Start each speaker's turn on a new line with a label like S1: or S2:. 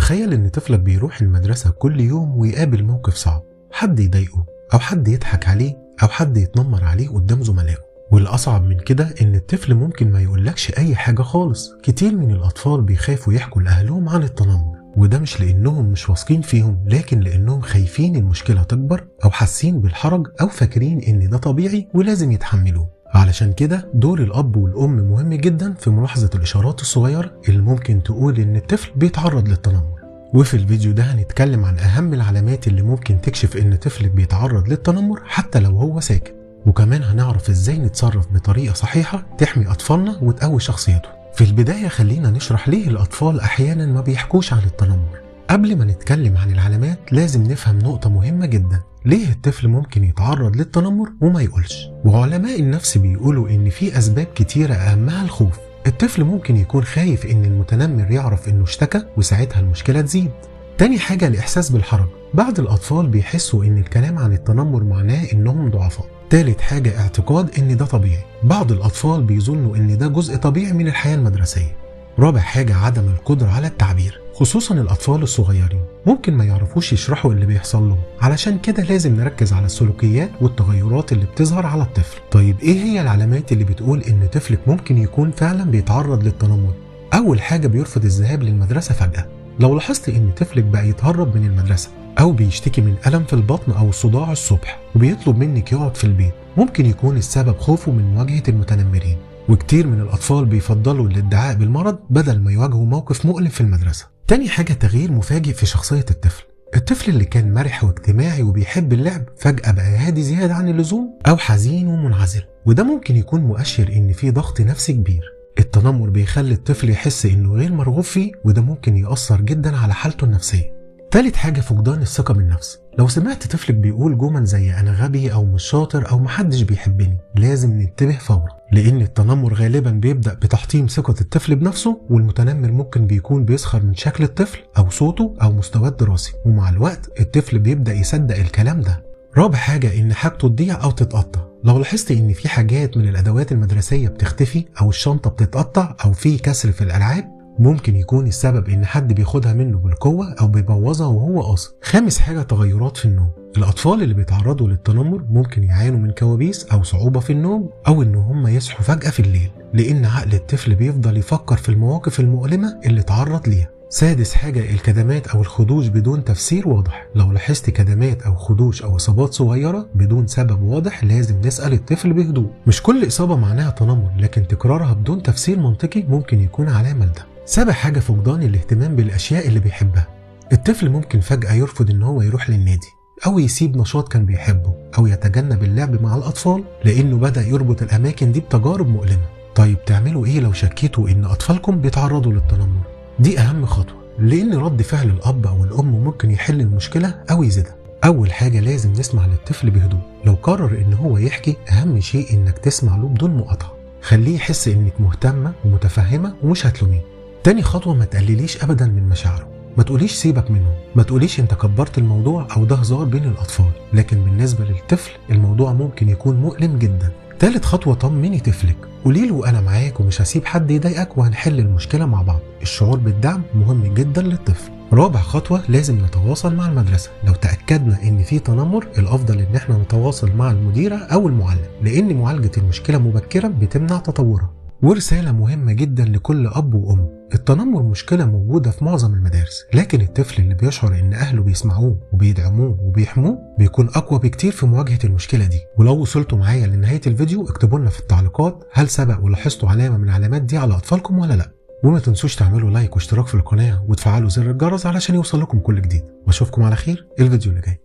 S1: تخيل إن طفلك بيروح المدرسة كل يوم ويقابل موقف صعب، حد يضايقه أو حد يضحك عليه أو حد يتنمر عليه قدام زملائه. والأصعب من كده إن الطفل ممكن ما يقولكش أي حاجة خالص. كتير من الأطفال بيخافوا يحكوا لأهلهم عن التنمر، وده مش لأنهم مش واثقين فيهم، لكن لأنهم خايفين المشكلة تكبر أو حاسين بالحرج أو فاكرين إن ده طبيعي ولازم يتحملوه. علشان كده دور الأب والأم مهم جدا في ملاحظة الإشارات الصغيرة اللي ممكن تقول إن الطفل بيتعرض للتنمر. وفي الفيديو ده هنتكلم عن أهم العلامات اللي ممكن تكشف إن طفلك بيتعرض للتنمر حتى لو هو ساكت، وكمان هنعرف إزاي نتصرف بطريقة صحيحة تحمي أطفالنا وتقوي شخصيتهم. في البداية خلينا نشرح ليه الأطفال أحيانا ما بيحكوش عن التنمر. قبل ما نتكلم عن العلامات لازم نفهم نقطة مهمة جدا، ليه الطفل ممكن يتعرض للتنمر وما يقولش؟ وعلماء النفس بيقولوا إن في أسباب كتيرة أهمها الخوف. الطفل ممكن يكون خايف إن المتنمر يعرف إنه اشتكى وساعتها المشكلة تزيد. تاني حاجة الإحساس بالحرج، بعض الأطفال بيحسوا إن الكلام عن التنمر معناه إنهم ضعفاء. تالت حاجة اعتقاد إن ده طبيعي، بعض الأطفال بيظنوا إن ده جزء طبيعي من الحياة المدرسية. رابع حاجة عدم القدرة على التعبير، خصوصا الأطفال الصغيرين ممكن ما يعرفوش يشرحوا اللي بيحصل لهم، علشان كده لازم نركز على السلوكيات والتغيرات اللي بتظهر على الطفل. طيب إيه هي العلامات اللي بتقول إن طفلك ممكن يكون فعلا بيتعرض للتنمر؟ أول حاجة بيرفض الذهاب للمدرسة فجأة. لو لاحظت إن طفلك بقى يتهرب من المدرسة أو بيشتكي من ألم في البطن أو صداع الصبح وبيطلب منك يقعد في البيت، ممكن يكون السبب خوفه من مواجهة المتنمرين. وكتير من الأطفال بيفضلوا الادعاء بالمرض بدل ما يواجهوا موقف مؤلم في المدرسة. تاني حاجة تغيير مفاجئ في شخصية الطفل. الطفل اللي كان مرح واجتماعي وبيحب اللعب فجأة بقى هادي زيادة عن اللزوم أو حزين ومنعزل، وده ممكن يكون مؤشر إن في ضغط نفسي كبير. التنمر بيخلي الطفل يحس إنه غير مرغوب فيه، وده ممكن يأثر جدا على حالته النفسية. تالت حاجة فقدان الثقة بالنفس. لو سمعت طفلك بيقول جمل زي أنا غبي أو مش شاطر أو محدش بيحبني، لازم ننتبه فورا، لأن التنمر غالبا بيبدأ بتحطيم ثقة الطفل بنفسه، والمتنمر ممكن بيكون بيسخر من شكل الطفل أو صوته أو مستواه الدراسي، ومع الوقت الطفل بيبدأ يصدق الكلام ده. رابع حاجة إن حاجته تضيع أو تتقطع. لو لاحظت إن في حاجات من الأدوات المدرسية بتختفي أو الشنطة بتتقطع أو في كسر في الألعاب، ممكن يكون السبب إن حد بياخدها منه بالقوة أو بيبوظها وهو قاصد. خامس حاجة تغيرات في النوم. الأطفال اللي بيتعرضوا للتنمر ممكن يعانوا من كوابيس أو صعوبة في النوم، أو إن هم يصحوا فجأة في الليل، لأن عقل الطفل بيفضل يفكر في المواقف المؤلمة اللي اتعرض ليها. سادس حاجة الكدمات أو الخدوش بدون تفسير واضح. لو لاحظت كدمات أو خدوش أو إصابات صغيرة بدون سبب واضح لازم نسأل الطفل بهدوء. مش كل إصابة معناها تنمر، لكن تكرارها بدون تفسير منطقي ممكن يكون علامة لده. سابع حاجة فقدان الاهتمام بالأشياء اللي بيحبها. الطفل ممكن فجأة يرفض إن هو يروح للنادي أو يسيب نشاط كان بيحبه أو يتجنب اللعب مع الأطفال لأنه بدأ يربط الأماكن دي بتجارب مؤلمة. طيب تعملوا إيه لو شكيتوا إن أطفالكم بيتعرضوا للتنمر؟ دي أهم خطوة، لأن رد فعل الأب أو الأم ممكن يحل المشكلة أو يزيدها. أول حاجة لازم نسمع للطفل بهدوء. لو قرر إن هو يحكي، أهم شيء إنك تسمع له بدون مقاطعة، خليه يحس إنك مهتمة ومتفهمة ومش هتلوميه. تاني خطوة ما تقلليش أبدا من مشاعره، ما تقوليش سيبك منه، ما تقوليش انت كبرت الموضوع أو ده هزار بين الأطفال، لكن بالنسبة للطفل الموضوع ممكن يكون مؤلم جدا. تالت خطوة طمني طفلك، قوليله أنا معاك ومش هسيب حد يضايقك وهنحل المشكلة مع بعض. الشعور بالدعم مهم جدا للطفل. رابع خطوة لازم نتواصل مع المدرسة. لو تأكدنا إن في تنمر الأفضل إن احنا نتواصل مع المديرة أو المعلم، لأن معالجة المشكلة مبكرا بتمنع تطورها. ورسالة مهمة جدا لكل أب وأم، التنمر مشكلة موجودة في معظم المدارس، لكن الطفل اللي بيشعر إن أهله بيسمعوه وبيدعموه وبيحموه بيكون أقوى بكتير في مواجهة المشكلة دي. ولو وصلتوا معايا لنهاية الفيديو اكتبوا لنا في التعليقات هل سبق ولاحظتوا علامة من العلامات دي على أطفالكم ولا لأ؟ وما تنسوش تعملوا like واشتراك في القناة وتفعلوا زر الجرس علشان يوصل لكم كل جديد، واشوفكم على خير الفيديو اللي جاي.